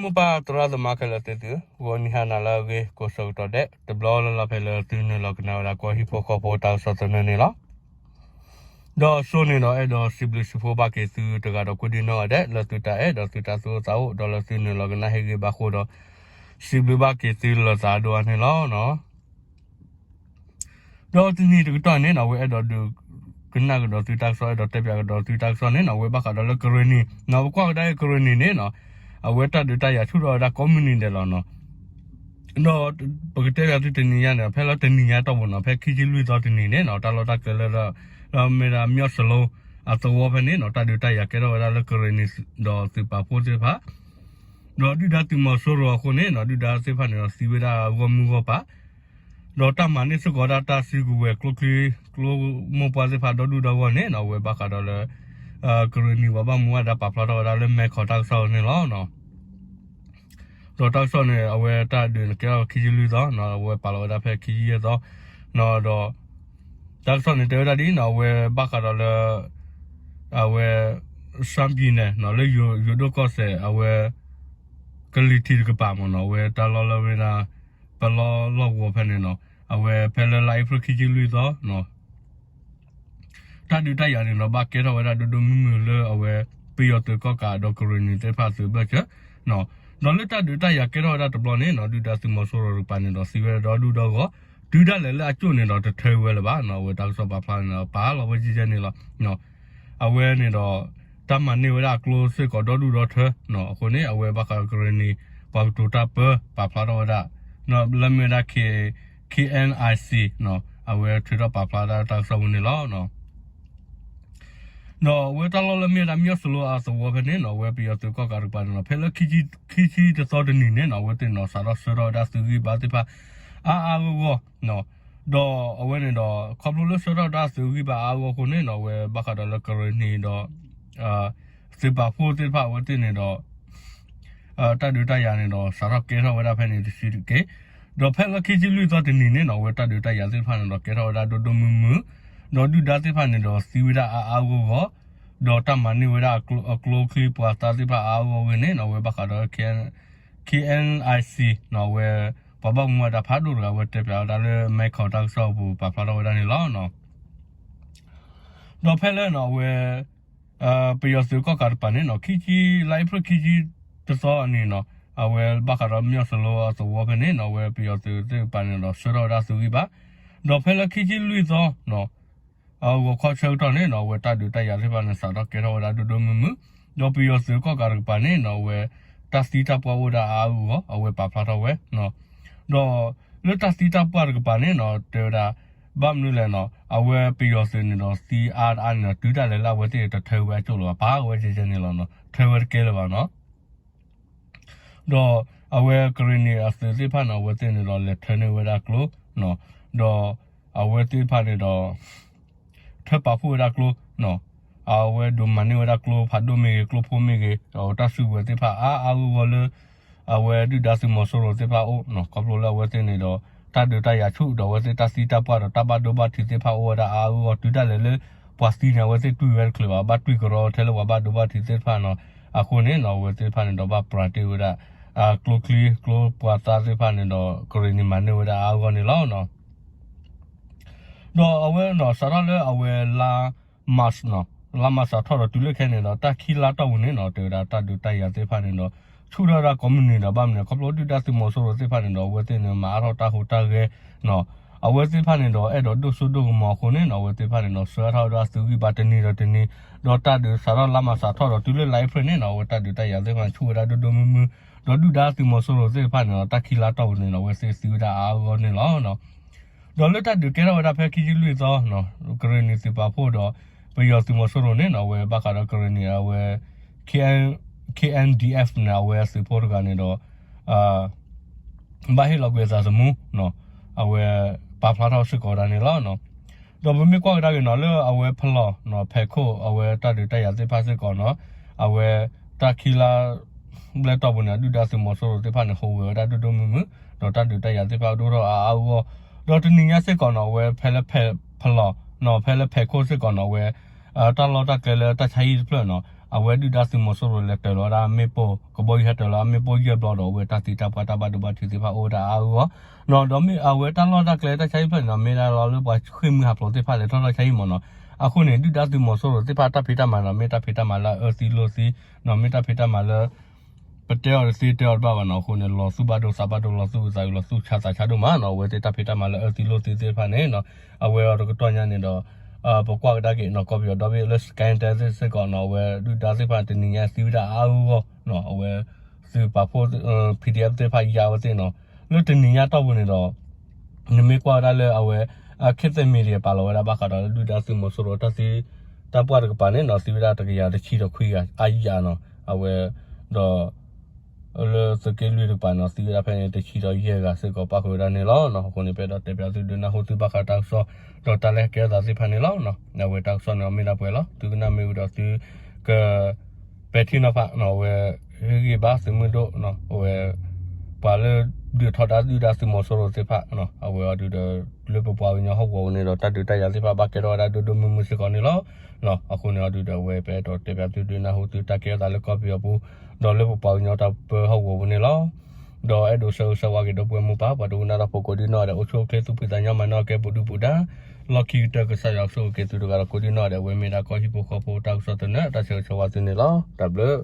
မိၢ်ပၢ်သရၣ်သမါခဲလၢာ်သ့ၣ်သု, ဂီၤနံၤဟါနၤလၢအဂ့ၤ ကိးဆၢကတီၢ်ဒဲး တဘျီလၢ်လၢ်ဖဲလၢသုနုာ်လီၤကနၣ်ဝဲဒၣ်ကီၢ်ဟံၣ်ဖိဃီဖိတၢ်ကစီၣ်သနၢၣ်န့ၣ်လီၤ. ဒီးစိန့ၣ်ဒီးအဲၣ်ဒိးစံးဘျုးစံးဖှိၣ်ဘၣ်က့ၤသုတဂၤဒီးကိးဒံနီၢ်ဂၤဒဲး လၢသုတၢ်အဲၣ်ဒီးသုတၢ်သူၣ်အိၣ်သးအိၣ် ဒီးလၢသုနုာ်လီၤကနၣ်ဟ့ၣ်ဂံၢ်ဘါဃိဒီး စံးဘျုးဘၣ်က့ၤသုလၢသးဒိၣ်အါန့ၣ်လီၤ. ဒီးတနံၤတကတီၢ်န့ၣ်နီၤ အဝဲအဲၣ်ဒိးဒုးကနၣ်ကဒီးသုတၢ်ကစီၣ် အဲၣ်ဒိးတဲပၠးကဒီးသုတၢ်ကစီၣ်န့ၣ်နီၤ အဝဲဘၣ်ဃးဒီးလၢကရ့ၣ်နံၤနီၤ ပကွၢ်ကဒါက့ၤကရ့ၣ်နံၤန့ၣ်နီၤ အဝဲတၢ်ဒုးတၢ်ယၤဆူၣ်ထီၣ်ဝဲဒၣ်ကိးမုၢ်နံၤဒဲးလီၤနီၤ. ဒီးပကတဲပၠးသုတနံၤညါန့ၣ် ဖဲလၢတနံၤညါတီၢ်ပူၤနီၤ ဖဲခံဆံလွံၢ်သီတနံၤန့ၣ်နီၤ တၢ်လီၢ်တၢ်ကျဲလၢ လၢမ့ၢ်ဒၣ်မၠီၣ်စလိအသဝီဖဲန့ၣ်နီၤ တၢ်ဒုးတၢ်ယၤကဲထီၣ်ဝဲဒၣ်လၢကရ့ၣ်နံၤဒီးသုးပာ်ဖှိၣ်သ့ၣ်တဖၣ် ဒီးဒုၣ်ဒါသုးမီၤစိရိၤအဃိန့ၣ်နီၤ ဒုၣ်ဒါသ့ၣ်တဖၣ်န့ၣ်ဒီးသံဝဲဒၣ်ဂီၢ်မုၢ်ဂီၢ်ပၤ ဒီးတၢ်မၤန့ၢ်စ့ၢ်ကီးဝဲဒၣ်တၢ်စုကဝဲၤကျိချံကျိမိၢ်ပှၢ်သ့ၣ်တဖၣ်ဒီဒူၣ်ဒီဂီၢ်န့ၣ်နီၤ အဝဲဘၣ်ဃးဒီးလၢ ကရ့ၣ်နံၤပှၤဘၣ်မူဘၣ်ဒါပာ်ဖျါထီၣ်ဝဲဒၣ်လၢမဲခီတၢ်ကစီၣ်န့ၣ်လီၤ. ဒီးတၢ်ကစီၣ်န့ၣ် အဝဲတၢ်ဒုးန့ၣ်ကဲထီၣ်ခံဆံလွံၢ်သီနီၤ အဝဲပာ်လီၤဝဲဒၣ်ဖဲခံဆံယဲၢ်သီ ဒီး တၢ်ကစီၣ်န့ၣ်တဲဝဲဒၣ်ဒ်နီၤ အဝဲဘၣ်ဃးဒီးလၢ အဝဲ ရှမ်းပြည်နယ်နီၤ လၢယိၤဒိၣ်ကီၢ်စဲၣ် အဝဲ ကလံၤထံးတကပၤမ့ၢ်နီၤ အဝဲတၢ်လီၢ်လၢမ့ၢ်ဒၣ် ပလီၢ်လီၢ်ကဝီၤဖဲန့ၣ်နီၤ အဝဲဖဲလၢလါအ့ဖြ့ၣ်ခံဆံလွံၢ်သီနီၤ တၢ်ဒုးတၢ်ယၤန့ၣ်ဒီး ဘၣ်ကဲထီၣ်ဝဲဒၣ်ဒိၣ်ဒိၣ်မုၢ်မုၢ်လၢအဝဲ ပယီၤသုးကီၣ်ကးဒီးကရ့ၣ်နံၤသ့ၣ်တဖၣ်သုးဘၢၣ်စၢၤ ဒီးလၢတၢ်ဒုးတၢ်ယၤကဲထီၣ်ဝဲဒၣ်တဘျီန့ၣ်နီၤ ဒုၣ်ဒါသုးမီၤစိရိၤတကပၤန့ၣ်ဒီး သံဝဲဒၣ်ဒီဒူၣ်ဒီဂီၢ် တုၤဒၣ်လဲာ်လၢအကၠိၣ်န့ၣ်ဒီး တထၢဝဲလၢၤဘၣ်နီၤ အဝဲတၢ်ကစီၣ်ပာ်ဖျါန့ၣ်ဒီး ပာ်လီၤဝဲကဲကဲန့ၣ်လီၤ. အဝဲန့ၣ်ဒီး တၢ်မၤန့ၢ်ဝဲဒၣ်အကျိစ့ၢ်ကီးဒီဒူၣ်ဒီထၢနီၤ အဃိန့ၣ် အဝဲဘၣ်ဃးကရ့ၣ်နံၤ ပှၤကတိၤတၢ်ပၢပာ်ဖျါထီၣ်ဝဲဒၣ် လၢမ့ၢ်ဝဲဒၣ် K-, K N I C နီၤ အဝဲထုးထီၣ်ပာ်ဖျါဒၣ်တၢ်ကစီၣ်ပူၤန့ၣ်လီၤ. ဒီးအဝဲတၢ်လီၢ်လၢမ့ၢ်ဝဲဒၣ်မၠီၣ်စလိအသဝီဖဲန့ၣ်နီၤ အဝဲပယီၤသုးကီၣ်ကးတကပၤန့ၣ်နီၤ ဖဲလၢ ခံဆံတသီတနံၤန့ၣ်နီၤ အဝဲသ့ၣ်န့ၣ်ဒီး စးထီၣ်ဆှၢထီၣ်ဝဲဒၣ်သုးဂံၢ်ဘါသ့ၣ်တဖၣ် အါအါဂီၢ်ဂီၢ်နီၤ ဒီးအဝဲန့ၣ်ဒီး ခီဖျိလၢဆှၢထီၣ်ဝဲဒၣ်သုးဂံၢ်ဘါအါအါဂီၢ်ဂီၢ်အဃိန့ၣ်နီၤ အဝဲဘၣ်ဃးဒီးလၢကရ့ၣ်နံၤဒီး သုးပာ်ဖှိၣ်သ့ၣ်တဖၣ်အဝဲသ့ၣ်န့ၣ်ဒီး တၢ်ဒုးတၢ်ယၤန့ၣ်ဒီး စးထီၣ်ကဲထီၣ်ဝဲဒၣ်ဖဲန့ၣ်တဆံးတက့ၢ်. ဒီးဖဲလၢခံဆံလွံၢ်သီတနံၤန့ၣ်နီၤ အဝဲတၢ်ဒုးတၢ်ယၤသ့ၣ်တဖၣ်န့ၣ်ဒီး ကဲထီၣ်ဝဲဒၣ်ဒိၣ်ဒိၣ်မုၢ်မုၢ်, ဒီးဒုၣ်ဒါသ့ၣ်တဖၣ်န့ၣ်ဒီးသံဝဲဒၣ်အါအါဂီၢ်ဂီၢ်, ဒီးတၢ်မၤန့ၢ်ဝဲဒၣ်အကျိချံပှၤသးသ့ၣ်တဖၣ်အါအါဂီၢ်ဂီၢ်န့ၣ်နီၤ အဝဲဘၣ်ဃးဒီး K N I C နီၤ အဝဲ ပှၤဘၣ်မူဘၣ်ဒါဖးဒိၣ်တဂၤ အဝဲတဲပၠးဝဲဒၣ်လၢ မဲခီတၢ်ကစီၣ်အပူၤ ပာ်ဖျါထီၣ်ဝဲဒၣ်န့ၣ်လီၤ. ဒီးဖဲလၢနီၤ အဝဲ ပယီၤသုးကီၣ်ကးတကပၤန့ၣ်နီၤ ခံဆံ လါအ့ဖြ့ၣ်ခံဆံတသီအနံၤနီၤ အဝဲဘၣ်ဃးဒီးမၠီၣ်စလိအသဝီဖဲန့ၣ်နီၤ အဝဲပယီၤသုးသ့ၣ်တကပၤန့ၣ်ဒီး ဆှၢထီၣ်ဝဲဒၣ်သုးဂံၢ်ဘါ, ဒီးဖဲလၢခံဆံလွံၢ်သီနီၤ အဂီၤခီဆၢကတီၢ်န့ၣ်နီၤ အဝဲတၢ်ဒုးတၢ်ယၤသ့ၣ်တဖၣ်န့ၣ် စးထီၣ်ကဲထီၣ်ဝဲဒၣ်ဒိၣ်ဒိၣ်မုၢ်မုၢ်, ဒီးပယီၤသုးကီၣ်ကးတကပၤန့ၣ်နီၤ အဝဲ တၢ်သံတၢ်ပှၢ်အိၣ်ဝဲဒၣ်အါအါဂီၢ်ဂီၢ် အဝဲပာ်ဖျါထီၣ်ဝဲ ဒီးလၢတၢ်သံတၢ်ပှၢ်တကပၤန့ၣ်နီၤ တဲဝဲဒၣ် ဘၣ်မနုၤလဲၣ်နီၤ အဝဲပယီၤသုးန့ၣ်ဒီးသံအါအါန့ၣ်ဒီး တုၤဒၣ်လဲာ်လၢအဝဲသ့ၣ်တထၢဝဲအကၠိၣ်လၢၤဘၣ် ပာ်ဝဲကဲကဲန့ၣ်လီၤနီၤ ထၢဝဲတကဲလၢၤဘၣ်နီၤ ဒီးအဝဲကရ့ၣ်နံၤအသုးသ့ၣ်တဖၣ်န့ၣ် အဝဲသ့ၣ်န့ၣ်ဒီးလဲၤထၢန့ၢ်ဝဲဒၣ်ကျိ ဒီးအဝဲသ့ၣ်တဖၣ်န့ၣ်ဒီး ထၢပာ်ဖှိၣ်ဝဲဒၣ်ကျိ အဝဲဒိးမၤန့ၢ်ဝဲဒၣ်ကျိဖးဒိၣ်မ့ၢ်ဂ့ၤ ကျိဖိမ့ၢ်ဂ့ၤ ဒီးတၢ်စုကဝဲၤသ့ၣ်တဖၣ်အါအါဂီၢ်ဂီၢ်လၢ အဝဲဒုၣ်ဒါသုးမီၤစိရိၤသ့ၣ်တဖၣ်အအိၣ် ခီဖျိလၢအဝဲသ့ၣ်န့ၣ်ဒီး တၢ်ဒုးတၢ်ယၤဆူၣ်ဒီးအဝဲသ့ၣ်တၢ်သံတၢ်ပှၢ်ဒီးတၢ်ဘၣ်ဒိဘၣ်ထံးသ့ၣ်တဖၣ်အိၣ်ဝဲဒၣ်အါအါဂီၢ်ဂီၢ် တုၤဒၣ်လဲာ်လၢ ပှၤသံန့ၣ် အဝဲသ့ၣ်တွံၢ်ဝဲတချုးဘၣ် ဘၣ်တွံၢ်ကရီထဲလၢပှၤဘၣ်ဒိဘၣ်ထံးသ့ၣ်တဖၣ်နီၤ အဃိန့ၣ်နီၤ အဝဲသ့ၣ်တဖၣ်န့ၣ်ဒီးဘၣ်ပြးတ့ၢ်ဝဲဒၣ် ကျိချံကျိပှၤသးသ့ၣ်တဖၣ်န့ၣ်ဒီး ကရ့ၣ်နံၤမၤန့ၢ်ဝဲဒၣ်အါအါဂီၢ်ဂီၢ်န့ၣ်လီၤ. ဒီးအဝဲနီၤ စးထီၣ်လၢအဝဲလါ March နီၤ လါ March စးထီၣ်ဒီးတုၤလၢခဲအံၤန့ၣ်ဒီး တၢ်ခံလါတီၢ်ပူၤန့ၣ်နီၤ တဲဝဲဒၣ်တၢ်ဒုးတၢ်ယၤသ့ၣ်တဖၣ်န့ၣ်ဒီး ဆူၣ်ထီၣ်ဝဲဒၣ်ကိးမုၢ်နံၤဒီး ဘၣ်မနုၤလဲၣ် ခီဖျိဒုၣ်ဒါသုးမီၤစိရိၤသ့ၣ်တဖၣ်န့ၣ်ဒီး အဝဲသ့ၣ်န့ၣ် မၤအါထီၣ်တၢ်ဟူးတၢ်ဂဲၤနီၤ အဝဲသ့ၣ်တဖၣ်န့ၣ်ဒီး အဲၣ်ဒိးဒိၣ်စိဒိၣ်ကမီၤအဃိန့ၣ်နီၤ အဝဲသ့ၣ်တဖၣ်န့ၣ်ဒီး ဆှၢထီၣ်ဝဲဒၣ်သုးဂံၢ်ဘါတနံၤဒီးတနံၤ ဒီးတၢ်ဒုးစးထီၣ်လါ March စးထီၣ်ဒီးတုၤလၢလါအ့ဖြ့ၣ်န့ၣ်နီၤ အဝဲတၢ်ဒုးတၢ်ယၤသ့ၣ်တဖၣ်န့ၣ် ဆူၣ်ဝဲဒၣ်ဒိၣ်ဒိၣ်မုၢ်မုၢ် ဒီးဒုၣ်ဒါသုးမီၤစိရိၤသ့ၣ်တဖၣ်န့ၣ်ဒီး တၢ်ခံလါတီၢ်ပူၤန့ၣ်နီၤ အဝဲသ့ၣ်သံဝဲဒၣ်အါအါဂီၢ်ဂီၢ်န့ၣ်လီၤ. ဒီးလၢတၢ်ဒုးကဲထီၣ်ဝဲဒၣ်ဖဲခံဆံလွံၢ်သီနီၤ ကရ့ၣ်နံၤသုးပာ်ဖှိၣ်ဒီး ပယီၤသုးမီၤစိရိၤန့ၣ်နီၤ အဝဲဘၣ်ဃးဒီးကရ့ၣ်နံၤအဝဲ K N, K N D F န့ၣ် အဝဲအသုးဖိတဂၤန့ၣ်ဒီး ဘၣ်ဟ့ၣ်လီၤကွံာ်အသးသမူနီၤ အဝဲပာ်ဖျါထီၣ်စ့ၢ်ကီးဝဲဒၣ်န့ၣ်လီၤ. ဒီးပမ့ၢ်ကွၢ်ကဒါက့ၤနီၤ လၢအဝဲဖလီၢ်နီၤ ဖဲခိၣ် အဝဲတၢ်ဒုးတၢ်ယၤသ့ၣ်တဖၣ်စ့ၢ်ကီးနီၤ အဝဲတၢ်ခံလါဘျဲၣ်တီၢ်ပူၤန့ၣ် ဒုၣ်ဒါသုးမီၤစိရိၤသ့ၣ်တဖၣ်န့ၣ် ဟူးဂဲၤဝဲဒၣ်ဒိၣ်ဒိၣ်မုၢ်မုၢ် ဒီးတၢ်ဒုးတၢ်ယၤသ့ၣ်တဖၣ်ဒိၣ်ထီၣ်အါအါဂီၢ်ဂီၢ် ဒီးတနံၤညါစ့ၢ်ကီးနီၤ အဝဲဖဲလၢဖဲဖလီၢ်နီၤ ဖဲလၢဖဲခိၣ်စ့ၢ်ကီးနီၤ အဝဲ တၢ်လီၢ်တၢ်ကျဲလၢတၢ်ဆါဟံၣ်တဖျၢၣ်နီၤ အဝဲဒုၣ်ဒါသုးမီၤစိရိၤလဲၤတၢၤလီၤဝဲဒၣ်မ့ၣ်ပိၢ် ကဘီယူၤဟဲတၢၤလီၤမ့ၣ်ပိၢ်ယဲၢ်ဘျီဒီး အဝဲတၢ်သံတၢ်ပှၢ်တၢ်ဘၣ်ဒိဘၣ်ထံးသ့ၣ်တဖၣ်အိၣ်ဝဲဒၣ်အါအါဂီၢ်ဂီၢ် ဒီးမ့ၢ်အဝဲတၢ်လီၢ်တၢ်ကျဲတၢ်ဆါဟံၣ်ဖျၢၣ်န့ၣ်ဒီး မ့ၢ်ဒၣ်လီၤလၢပှၤဃ့ၢ်မှံဟးဖျိးသ့ၣ်တဖၣ်လဲၤထီၣ်ထီၣ်ဆါဟံၣ်မးနီၤ. အဃိန့ၣ် ဒုၣ်ဒါသုးမီၤစိရိၤသ့ၣ်တဖၣ်တၢ်ဖံးတၢ်မၤဒီး မ့ၢ်တၢ်ဖံးတၢ်မၤလၢအအၢသံလိၢ်သံ ဒီးမ့ၢ်တၢ်ဖံးတၢ်မၤလၢ ပတဲအီၤတသ့တဲအီၤတဘၣ်ဘၣ်နီၤ. အဃိန့ၣ် လီၤသူၣ်ဘၣ်ဒိသးဘၣ်ဒိ လီၤသူၣ်အုးသးအုး လီၤသူၣ်ဆါသးဆါဒိၣ်မးနီၤ. အဝဲသ့ၣ်တၢ်ဖံးတၢ်မၤလၢအအၢသံလိၢ်သံသ့ၣ်တဖၣ်န့ၣ် အဝဲအီၤတကတီၢ်ညါန့ၣ်ဒီး ပကွၢ်ကဒါက့ၤနီၤ ကီၢ်ပယီၤဒီဘ့ၣ်လၢ Skytel သ့ၣ်စ့ၢ်ကီးနီၤ အဝဲဒုၣ်ဒါသ့ၣ်တဖၣ်တနံၤညါသံဝဲဒၣ်အါအါဂီၢ်ဂီၢ်နီၤ. အဝဲသုးပာ်ဖှိၣ် PDF သ့ၣ်တဖၣ်ယါဝဲသ့ၣ်နီၤ လၢတနံၤညါတီၢ်ပူၤန့ၣ်ဒီး နမ့ၢ်ကွၢ်ဝဲဒၣ်လၢအဝဲ ခေတ်သစ် Media ပာ်လီၤဝဲဒၣ်ဘၣ်ဃးဒီးလၢဒုၣ်ဒါသုးမီၤစိရိၤတၢ်သံ တၢ်ပှၢ်တကပၤန့ၣ်နီၤ သံဝဲဒၣ်တကယၤတဆံဒီးခွံဂၤအါယၤနီၤ. အဝဲဒီး လၢသုးက့လွံၢ်တကပၤန့ၣ် သံဝဲဒၣ်ဖဲန့ၣ် တဆံဒီးယဲၢ်ဂၤစ့ၢ်ကီးပၣ်ဃုာ်ဝဲဒၣ်န့ၣ်လီၤ. အဃိန့ၣ် ပအဲၣ်ဒိးတဲပၠးသုဒုးနၢ်ဟူသုဘၣ်ဃးတၢ်ကစီၣ် ဒီးတၢ်လၢဟဲကဲထီၣ်သးသ့ၣ်တဖၣ်န့ၣ်လီၤ. အဝဲတၢ်ကစီၣ်န့ၣ် အမ့ၢ်ဒၣ်ပှဲၤလီၤ သုကနၣ်မ့ၢ်ဝံၤဒီးသုက ပဲာ်ထံနီၤဖးနီၤ အဝဲ ဟ့ၣ်ဂံၢ်ဘါသုးမုၢ်ဒိၣ်နီၤ အဝဲ ပှၤလၢဒုးထီဒါဒုၣ်ဒါသုးမီၤစိရိၤသ့ၣ်တဖၣ်နီၤ အဝဲအီၤဒုးဒီး လၢပပှၤကညီဟီၣ်ကဝီၤပူၤန့ၣ်ဒီး တၢ်ဒုးတၢ်ယၤသ့ၣ်တဖၣ်ဘၣ်ကဲထီၣ်ဝဲဒၣ်ဒိၣ်ဒိၣ်မုၢ်မုၢ်စ့ၢ်ကီးန့ၣ်လီၤ. အဃိန့ၣ်အီၤဒုးဒီး အဝဲပအဲၣ်ဒိးတဲပၠးသုဒုးနၢ်ဟူသုတၢ်ကဲထီၣ်သးလၢကီၢ်ပယီၤပူၤ ဒီးလၢပပှၤကညီတၢ်ပၢဟီၣ်ကဝီၤပူၤန့ၣ်လီၤ. ဒီးအဲၣ်ဒိးဆၢဂ့ၤဆၢဝါက့ၤဒီပုၢ်ဝဲၢ်မိၢ်ပၢ် ပှၤဒိကနၣ်တၢ်ဖိကိးဒံနီၢ်ဂၤဒဲး အိၣ်ဆူၣ်အိၣ်ချ့သူၣ်ဖှံသးညီ မၤနၢၤကဲပူၤဒုၣ်ပူၤဒါ လီၢ်ခံကတၢၢ် ကစၢ်ယွၤကဆိၣ်ဂ့ၤက့ၤသုတဂၤဒီးကိးဒံနီၢ်ဂၤဒဲး အဝဲမ့ၢ်ဒၣ်ကီၢ်ဟံၣ်ဖိဃီဖိတၢ်ကစီၣ်သနၢၣ် တၢ်ဆၢဂ့ၤဆၢဝါသုန့ၣ်လီၤ. တၢ်ဘျုး